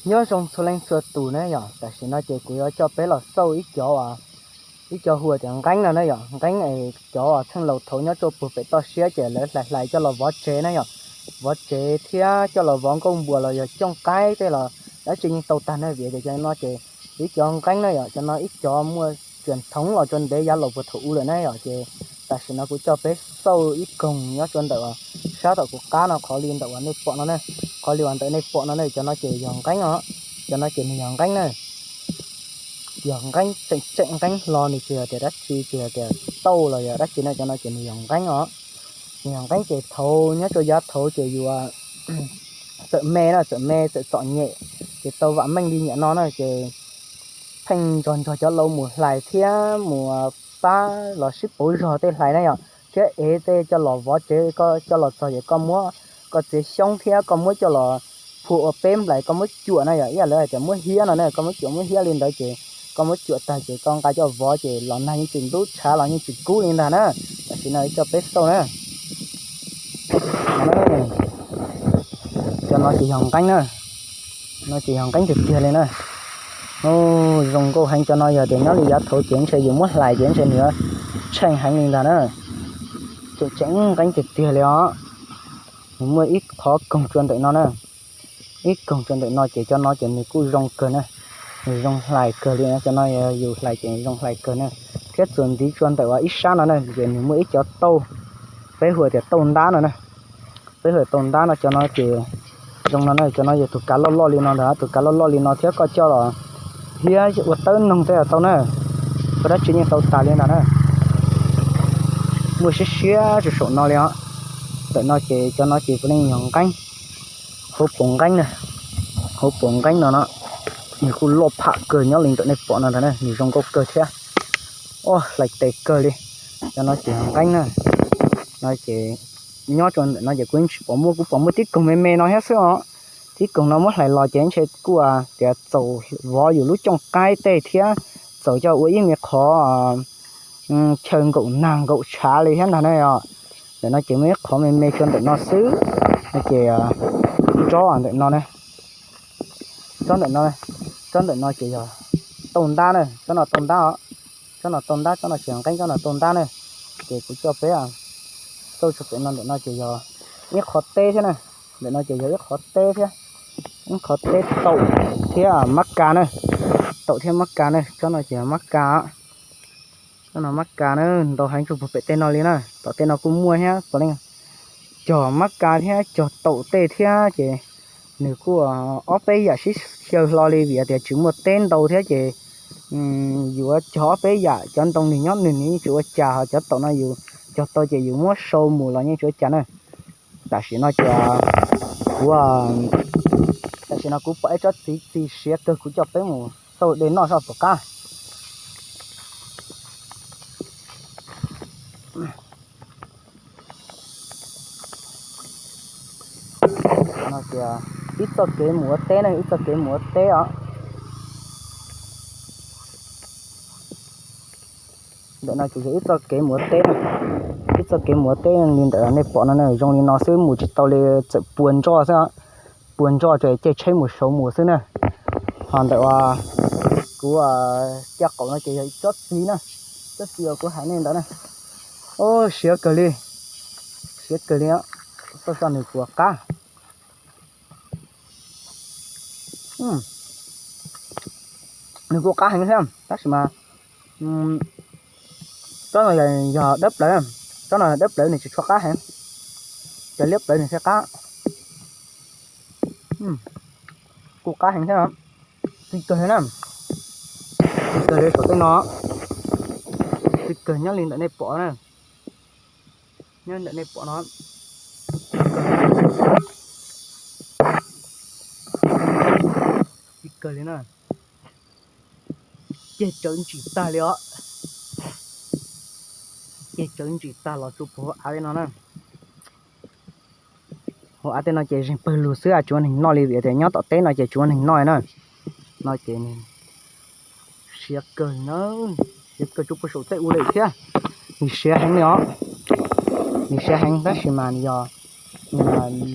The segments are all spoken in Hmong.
Nyob zoo txhua leej txhua tus na yom, tam sim no ces kuv yuav coj peb los xauj ib cov, ib co hu tias nqeeb no na yom, nqeeb es cov txheej laus thaud nyob rau puag pem toj siab ces lawv hlais hlais coj los vov tsev na yom, vov tsev thiab coj los vov nkuaj npua los yog cooj qaib tej los dab tsi yeej tau tag na, vim tias cov no ces ib cov nqeeb na yom, cov no ib cov muaj truyền thống los rau ntev yav laus puag thaum ub lawm na yom, ces tam sim no kuv coj peb xauj ib koog nyob rau ntawm sab tom kuv qab no, qhov li ntawm uas nej pom no na, qhov li uas ntawm nej pom no na, cov no ces yog nqeeb os, cov no ces nws yog nqeeb na, yog nqeeb tseem tseem nqeeb hlo, nws tsis yog tias dab tsi, tsis yog tias tauj los yog dab tsi na, cov no ces nws yog nqeeb os. Nws yog nqeeb ces thaud nyob rau yav thaud ces yuav txawm me na, txawm me txawm txom nyem ces tau vam meej li niam no na ces pheej nrog nrog cov laus mus hlais thiab mus pab los sib pauv zog tej hlais na yom, thiab ev tej coj los vov tsev, koj coj los txog ces koj muab, koj txiav xyoob thiab koj muab coj los phua ua peb nplais, koj muab cuam na yom, ib yam li hais tias muab hiab no na, koj muab cuam muab hiab li ntawd ces koj muab cuam tag ces koj nqa coj vov ces los nag yeej tsis ntub, tshav los yeej tsis kub li ntag na. Tam sim no coj peb xauj na. Cov no ces yog nqeeb na, no ces yog nqeeb tiag tiag li na. Zoo nkauj heev, cov no yog tias nyob li yav thaud ces ntshe yus muab hlais ces ntshe nws yuav tsheej heev li ntag na. Tseem tseem nqeeb tiag tiag li os. Nws muaj ib qhov koog rau ntawm no na, ib koog rau ntawm no ces cov no ces nws kuj zoo kawg na, nws zoo hlais kawg li na, cov no yus hlais ces zoo hlais kawg na. Thiab txuas ntxiv rau ntawm uas ib sab no na ces nws muaj ib cov tauj, peb hu tias tauj ntab no na, peb hu tauj ntab no, cov no ces zoo no na, cov no yog tus kav loj loj li no ntag, tus kav loj loj li no thiab koj coj los hiab ua tawb noog tej los tau na, ua dab tsi yeej tau tas li ntag na. Muaj siab siab rau saum no li os. Ntawm no ces cov no ces puav leej yog nqeeb, hauv paus nqeeb na, hauv paus nqeeb no no, nws kuj loj pham kawg nyob li ntawm nej pom no ntag na, nws zoo nkauj kawg thiab. Ua hlais tes kawg li. Cov no ces yog nqeeb na, no ces nyob rau ntawm no ces kuv tsis pom muaj, kuv pom muaj tib koog me me no thiab xwb os. Tib koog no muab hlais los ces ntshe kuj tias txaus vov yus lub cooj qaib tej thiab txaus coj ua ib me qhov chaw nkaum nag nkaum tshav li thiab ntag na yom. Ntawm no ces muaj ib qhov me me rau ntawm no xwb, no ces tsob ntawm no na, tsob ntawm no, tsob ntawm no ces yog tauj ntab na, tsob no tauj ntab os, tsob no tauj ntab, tsob no tsis yog nqeeb, tsob no tauj ntab na. Ces kuv coj peb xauj tso pem no, ntawm no ces yog ib qhov teb thiab na, ntawm no ces yog ib qhov teb thiab, ib qhov teb taum thiab mab kas na, taum thiab mab kas na, tsob no ces yog mab kas, tsob no mab kas na, ntau heev tsuas puag pem tej no li na, tom tej no kuj muaj thiab puav leej cog mab kas thiab cog taum tej thiab ces nws kuj ob peb yam sib xyaw hlo li vim tias tsis muaj teb ntau thiab ces yuav cog ob peb yam, cov ntoo nws nyob nws nws yeej tsis ua cas, ho cov taum no yus cog tau ces yus muab sau mus los yeej tsis ua cas na. Tam sim no ces kuv, tam sim no kuv pom ib tsob txiv txi siav kawg, kuv coj peb mus xauj de noj soj tom qab. No ces ib txoj kev mus ua teb na, ib txoj kev mus ua teb os. Ntawm no ces yog ib txoj kev mus ua teb na, ib txoj kev mus ua teb li ntawm nej pom no na, zoo li no xwb, mus tsis tau li, txawm pua nroj xwb, pua nroj ces caij tsheb mus saud mus xwb na. Ho ntawm kuv caj qaum no ces yog ib tsob txiv na, tsob txiv uas kuv hais nej ntawd na. Siav kawg li, siav kawg li, xauj soj nws puas qab. Nws kuj qab heev thiab tab sis mas tsob no yog dawb plawv, tsob no dawb plawv nws tsis tshua qab heev, cov liab plawv nws thiaj qab. Kuj qab heev thiab, txi kawg li na, txi kawg li saum tej no, txi kawg nyob li ntawm nej pom na, nyob ntawm nej pom no, txi kawg li na. Ceg tsawv ntsim tag li os, ceg tsawv ntsim tag los tsuas puag hauv av li no na. Hauv av tej no ces zeeg pawg lug xwb, tsis ua neeg noj li vim tias nyob tom teb no ces tsis ua neeg noj na. No ces siav kawg na, siav kawg tsuas puag saum tej ua lawm thiab. Nws siav heev li os, nws siav heev tab sis mas yog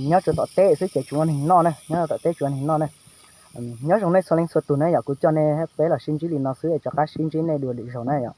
nyob rau tom teb xwb ces tsis ua neeg noj na, nyob rau tom teb tsis ua neeg noj na. Nyob zoo nej txhua leej txhua tus na yom, kuv coj nej peb los sib ntsib li no xwb es rov qab sib ntsib nej dua lwm zaus na yom.